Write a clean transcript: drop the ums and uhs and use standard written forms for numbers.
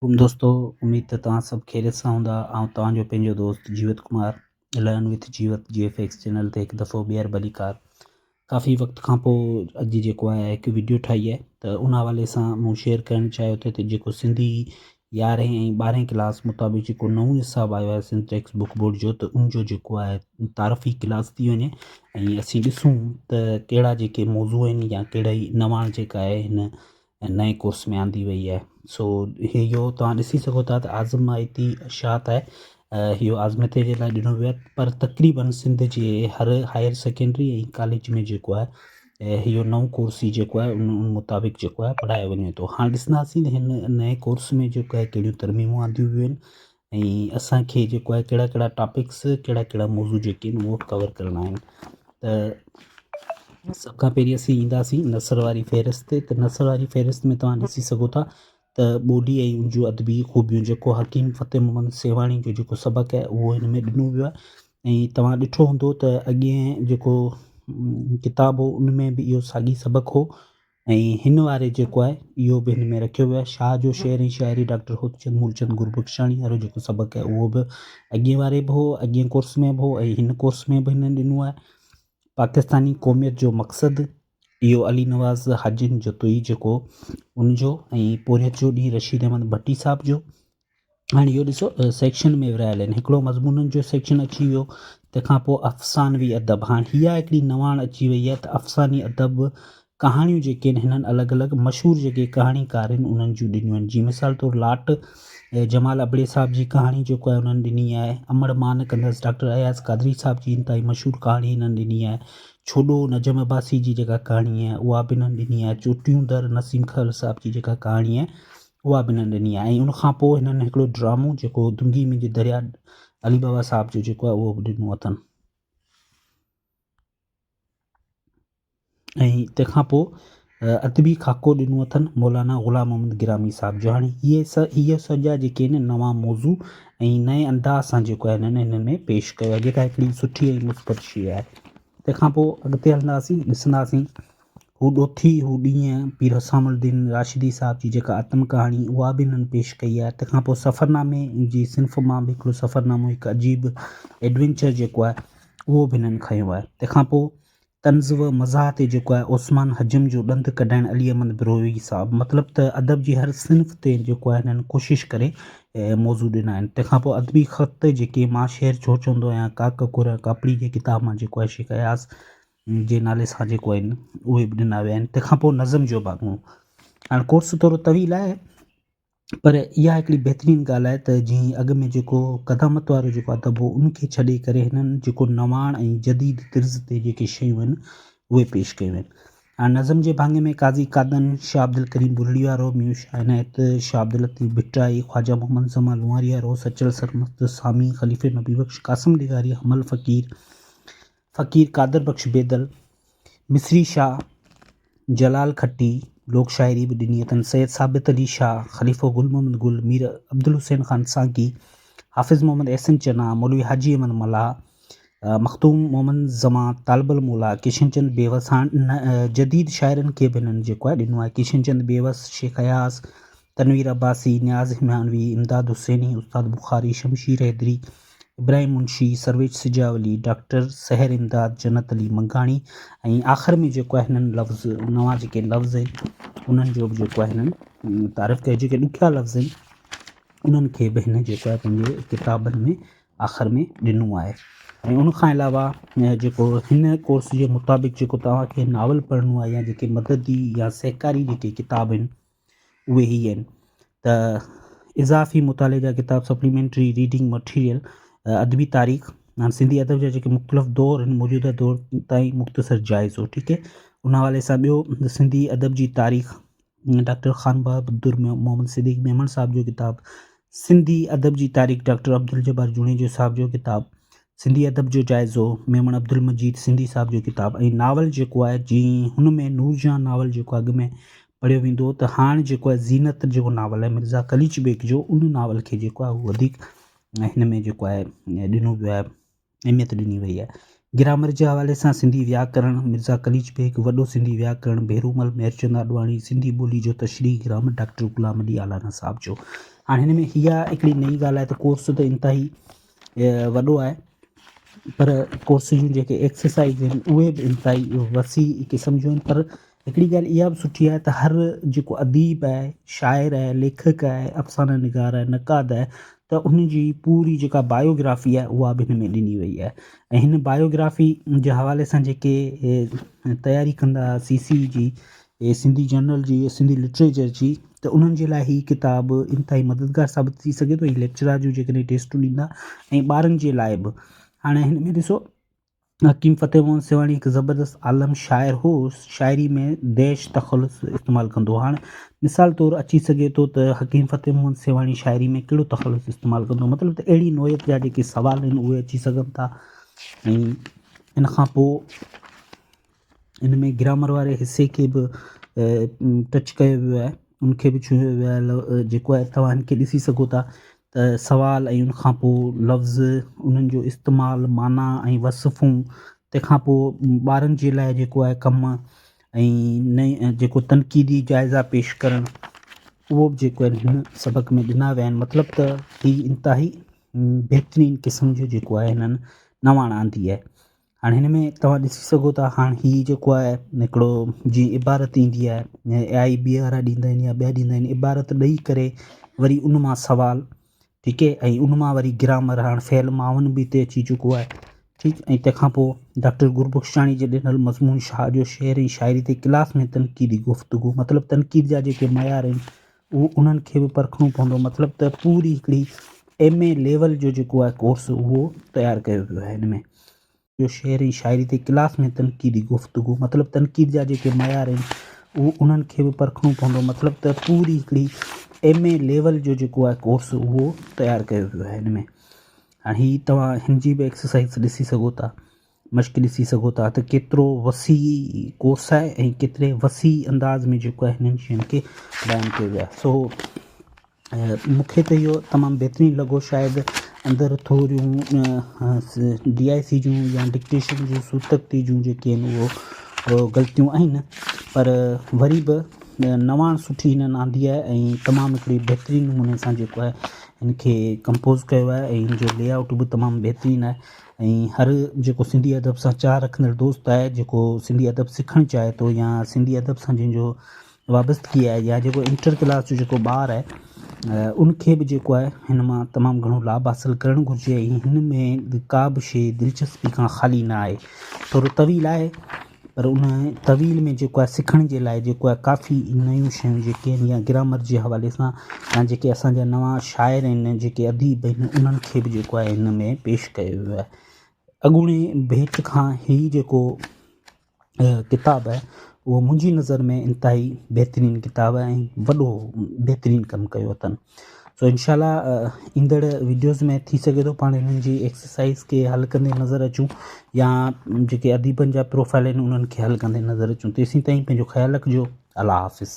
عليڪم دوستو اميد ته توهان سڀ خيريت سان هوندا. آئون توهان جو پنهنجو دوست Jeewat Kumar learn with Jeewat G F X channel تي هڪ دفعو ٻيهر ڀليڪار. ڪافي وقت کان پوء اڄ جيڪو آهي هڪ وڊيو ٺاهي آهي ته ان حوالي سان مون شيئر ڪرڻ چاهيو ٿي ته جيڪو سنڌي يارهين ۽ ٻارهين ڪلاس مطابق جيڪو نئون نصاب آيو آهي سنڌ ٽيڪسٽ بڪ بورڊ جو ته ان جو جيڪو آهي تعارفي ڪلاس ٿي وڃي ۽ اسين ڏسون ته ڪهڙا جيڪي موضوع آهن يا ڪهڙا نواڻ جيڪا آهي هن ۽ نئين ڪورس ۾ آندي وئي آهي سو اهو توهان ڏسي سگهو ٿا ته آزمائتي اشاعت آهي اهو آزمائتي جي لاء ڏنو ويو آهي پر تقريبن سنڌ جي هر هائر سيڪنڊري ۽ ڪاليج ۾ جيڪو آهي اهو نئون ڪورس ئي جيڪو آهي ان مطابق جيڪو آهي پڙهايو وڃي ٿو هاڻي ڏسنداسين ته هن نئين ڪورس ۾ جيڪو آهي ڪهڙيون ترميمون آنديون ويون آهن ۽ اسان کي جيڪو آهي ڪهڙا ڪهڙا ٽاپڪس ڪهڙا ڪهڙا موضوع جيڪي آهن اهو ڪور ڪرڻا آهن ته سڀ کان پهرين اسين اينداسين نثر واري فهرست تي ته نثر واري فهرست ۾ توهان ڏسي سگهو ٿا ته ٻولي ۽ ان جون ادبي خوبيون جيڪو حڪيم فتح محمد سيوهاڻي جو جيڪو سبق آهي اهو هن ۾ ڏنو ويو آهي ۽ توهان ڏٺو هوندو ته اڳئين جيڪو ڪتاب هو ان ۾ به اهو ساڳي سبق هو ۽ هن واري جيڪو آهي اهو به هن ۾ رکيو ويو آهي. شاهه جو شعر ۽ شاعري ڊاڪٽر هوتچند مولچند گربخشاڻي وارو جيڪو سبق آهي اهو به اڳئين واري به هو اڳئين ڪورس ۾ به هو ۽ هن ڪورس ۾ به هنن ڏنو آهي. پاڪستاني قوميت جو مقصد اهو علي نواز حاجين جتوئي جيڪو ان جو ۽ پورهيت جو ڏينهن رشيد احمد ڀٽي صاحب جو. هاڻي اهو ڏسو سيڪشن ۾ ورهايل آهن هڪڙو مضمونن جو سيڪشن اچي ويو تنهن کان پوء افسانوي ادب هاڻي اها هڪڙي نواڻ اچي وئي آهي ته افساني ادب ڪهاڻيون جيڪي آهن هنن الڳ الڳ مشهور جيڪي ڪهاڻيڪار آهن انهن جون ڏنيون آهن جيئن مثال طور لاٽ جمال ابڙي صاحب جي ڪهاڻي جيڪو آهي انهن ڏني آهي امڙ مان نه ڪندس ڊاڪٽر اياز قادري صاحب جي انتهائي مشهور ڪهاڻي هنن ڏني آهي ڇوڏو نجم عباسي جي جيڪا ڪهاڻي آهي اها به هنن ڏني آهي چوٽيون در نسيم کهل صاحب جي جيڪا ڪهاڻي آهي اها به هنن ڏني آهي ۽ ان کان پوء هنن هڪڙو ڊرامو جيڪو دنگي منهنجي دريا علي بابا صاحب جو جيڪو آهي اهو به ڏنو اٿن ۽ تنهن کان پوء ادبي خاڪو ڏنو اٿن مولانا غلام محمد گرامي صاحب جو هاڻي هي هي سڄا جيڪي آهن نوان موضوع ۽ نئين انداز سان جيڪو آهي هنن هنن ۾ پيش ڪيو آهي جيڪا هڪڙي سٺي ۽ مثبت شيء آهي تنهن کان پوء اڳتي هلنداسين ڏسنداسين هو ڏوٿي هو ڏينهن پير حسام الدين راشدي صاحب جي جيڪا آتم ڪهاڻي اها به هنن پيش ڪئي آهي تنهن کان پوء سفرنامي جي صنف مان به هڪڙو سفرنامو هڪ عجيب ايڊوينچر جيڪو آهي اهو به هنن کنيو آهي تنهن کان پوء طنز و مزاح تي جيڪو آهي عثمان حجم جو ڏند ڪڍائڻ علي احمد بروهي صاحب مطلب ته ادب جي هر صنف تي جيڪو آهي هنن ڪوشش ڪري موضوع ڏنا آهن تنهن کان پوء ادبي خط جيڪي مان شعر ڇو چوندو آهيان ڪاڪ ڪوريا ڪاپڙي جي ڪتاب مان جيڪو آهي شيخ اياز جي نالي سان جيڪو آهن اهي به ڏنا ويا آهن تنهن کان پوء نظم جو ڀاڱو هاڻي ڪورس ٿورو طويل آهي پر اها هڪڙي بهترين ڳالهه آهي ته جيئن اڳ ۾ جيڪو قدامت وارو جيڪو ادب هو ان کي ڇڏي ڪري هنن جيڪو نواڻ ۽ جديد طرز تي جيڪي شيون آهن اهي پيش ڪيون آهن هاڻي نظم جي ڀاڱي ۾ قاضي قادن، شاهه عبدالڪريم بلڙي وارو، ميون شاهه عنايت، شاهه عبداللطيف ڀٽائي، خواجه محمد زمان لوهاري وارو، سچل سرمست، سامي، خليفي نبي بخش قاسم لغاري، حمل فقير، فقير قادر بخش بيدل، مصري شاهه، جلال کٽي، لوڪ شاعري به ڏني اٿن، سيد ثابت علي شاهه، خليفو گل محمد گل، مير عبدالحسين خان سانگي، حافظ محمد احسن چنا، مولوي حاجي احمد ملاح، مخدوم محمد زمان طالب الموليٰ، ڪشن چند بيوس، هاڻ جديد شاعرن کي به هنن جيڪو آهي ڏنو آهي، ڪشن چند بيوس، شيخ اياز، تنوير عباسي، نياز همايونوي، امداد حسيني، استاد بخاري، شمشير حيدري، ابراهيم منشي، سرويچ سجاولي، ڊاڪٽر سحر امداد، جنت علي منگهاڻي ۽ آخر ۾ جيڪو آهي هنن لفظ نوان جيڪي لفظ آهن انهن جو به جيڪو آهي هنن تعارف ڪيو جيڪي ڏکيا لفظ آهن انهن کي به هن جيڪو آهي پنهنجي ڪتابن ۾ آخر ۾ ڏنو آهي ۽ ان کان علاوه جيڪو هن ڪورس جي مطابق جيڪو توهان کي ناول پڙهڻو آهي يا جيڪي مددي يا سهڪاري جيڪي ڪتاب آهن اهي هي آهن ته اضافي مطالعي جا ڪتاب سپليمينٽري ريڊنگ مٽيريل ادبي تاريخ هاڻي سنڌي ادب جا جيڪي مختلف دور آهن موجوده دور تائين مختصر جائزو ٺيڪ آهي ان حوالي سان ٻيو سنڌي ادب جي تاريخ ڊاڪٽر خان بهادر محمد صديق ميمڻ صاحب جو ڪتاب سنڌي ادب جي تاريخ ڊاڪٽر عبدالجبار جوڻيجو صاحب جو ڪتاب سنڌي ادب جو جائزو ميمڻ عبدالمجيد سنڌي صاحب جو ڪتاب ۽ ناول جيڪو آهي جي هن ۾ نورجهان ناول جيڪو اڳ ۾ پڙهيو ويندو هو ته هاڻ جيڪو آهي زينت جيڪو ناول آهي مرزا قليچ بيگ جو ان ناول کي جيڪو آهي اهو وڌيڪ هن ۾ جيڪو آهي ڏنو ويو آهي اهميت ڏني وئي آهي. گرامر جي حوالي سان سنڌي وياڪرڻ، مرزا قليچ بيگ، وڏو سنڌي وياڪرڻ، ڀيرومل مهرچند آڏواڻي، سنڌي ٻولي جو تشريح گرامر ڊاڪٽر غلام علي الانا صاحب جو. هاڻي هن ۾ اها هڪڙي نئين ڳالهه آهي ته ڪورس ته انتهائي وڏو آهي پر ڪورس جون جيڪي ايڪسرسائز آهن اهي به انتهائي وسيع قسم جون آهن پر هڪڙي ڳالهه اها به سٺي آهي ته هر جيڪو اديب آهي، شاعر آهي، ليکڪ آهي، افسانه نگار آهي، نقاد آهي ته ان جي پوري جيڪا بايوگرافي آهي اها به هن ۾ ڏني وئي آهي ۽ هن بايوگرافي جي حوالي سان جيڪي تياري ڪندا سي سي جي سنڌي جنرل جي سنڌي لٽريچر جي ته انهن جي لاء هي ڪتاب انتهائي مددگار ثابت ٿي سگهي ٿو هي ليڪچرار جون جيڪڏهن ٽيسٽون ڏيندا ۽ ٻارن جي لاء به هاڻي هن ۾ ڏسو حڪيم فتح محمد سيوهاڻي هڪ زبردست عالم شاعر هو. شاعري ۾ ديش تخلص استعمال ڪندو هو. هاڻ مثال طور اچي سگهي ٿو ته حڪيم فتح محمد سيوهاڻي شاعري ۾ ڪهڙو تخلص استعمال ڪندو هو. مطلب ته اهڙي نوعيت جا جيڪي سوال آهن اهي اچي سگهن ٿا ۽ ان کان پوء ان ۾ گرامر واري حصي کي به ٽچ ڪيو ويو آهي ان کي به ڇهيو ويو آهي جيڪو آهي توهان ان کي ڏسي سگهو ٿا ته سوال ۽ ان کان پوء لفظ، انهن جو استعمال، معنيٰ ۽ وصفون، تنهن کان پوء ٻارن جي لاء جيڪو آهي ڪم ۽ نئين جيڪو تنقيدي جائزا پيش ڪرڻ اهو به جيڪو آهي هن سبق ۾ ڏنا ويا آهن مطلب ته هي انتهائي بهترين قسم جو جيڪو آهي هنن نواڻ آندي آهي. هاڻي هن ۾ توهان ڏسي سگهو ٿا هاڻ هي جيڪو آهي هڪڙو جي عبارت ايندي آهي اي آئي بي وارا ڏيندا آهن يا ٻيا ڏيندا آهن عبارت ڏئي ڪري وري ان مان سوال ٺيڪ آهي ۽ ان مان وري گرامر هاڻ فعل معاون به هتي اچي چڪو آهي ٺيڪ ۽ تنهن کان پوء ڊاڪٽر گربخشاڻي جي ڏنل مضمون شاهه جو شعر ۽ شاعري تي ڪلاس ۾ تنقيدي گفتگو مطلب تنقيد جا جيڪي معيار آهن اهو انهن کي به پرکڻو پوندو مطلب ته پوري هڪڙي ايم اي ليول جو جيڪو آهي ڪورس اهو تيار ڪيو ويو آهي هن ۾ جو شعر ۽ شاعري تي ڪلاس ۾ تنقيدي گفتگو مطلب تنقيد جا جيڪي معيار آهن اهو انهن کي به پرکڻو پوندو مطلب ته پوري هڪڙي ايم اي ليول جو جيڪو آهي ڪورس اهو تيار ڪيو ويو آهي هن ۾ هاڻي هي توهان هن جي به ايڪسرسائز ڏسي سگهو ٿا مشق ڏسي سگهو ٿا ته ڪيترو وسيع ڪورس آهي ۽ ڪيتري وسيع انداز ۾ جيڪو آهي هنن شين کي بيان ڪيو ويو آهي سو مون کي ته اهو تمام بهترين لڳو شايد اندر ٿوريون ڊي I سي جون يا ڊڪٽيشن جون صورتخطي جون جيڪي آهن اهو غلطيون آهن پر وري به نواڻ سٺي هنن آندي آهي ۽ تمام هڪڙي بهترين نموني سان جيڪو آهي هن کي ڪمپوز ڪيو آهي ۽ هن جو لي آئوٽ به تمام بهترين آهي ۽ هر جيڪو سنڌي ادب سان چاهه رکندڙ دوست آهي جيڪو سنڌي ادب سکڻ چاهي ٿو يا سنڌي ادب سان جنهن جو وابستگي آهي يا جيڪو انٽر ڪلاس جو جيڪو ٻار آهي ان کي به جيڪو آهي هن مان تمام گهڻو لاڀ حاصل ڪرڻ گهرجي ۽ هن ۾ ڪا به شيء دلچسپي کان خالي نه آهي ٿورو طويل آهي پر ان طويل ۾ جيڪو آهي سکڻ جي لاء جيڪو آهي ڪافي نيون شيون جيڪي آهن يا گرامر جي حوالي سان يا جيڪي اسان جا نوان شاعر آهن جيڪي اديب آهن انهن کي به جيڪو آهي هن ۾ پيش ڪيو ويو آهي اڳوڻي ڀيٽ کان هي جيڪو ڪتاب آهي اهو منهنجي نظر ۾ انتهائي بهترين ڪتاب آهي ۽ وڏو بهترين ڪم ڪيو اٿن سو انشاء الله ايندڙ ويڊيوز ۾ ٿي سگهي ٿو پاڻ انهن جي ايڪسرسائز کي حل ڪندي نظر اچون يا جيڪي اديبن جا پروفائل آهن انهن کي حل ڪندي نظر اچون تيسين تائين پنهنجو خيال رکجو الله حافظ.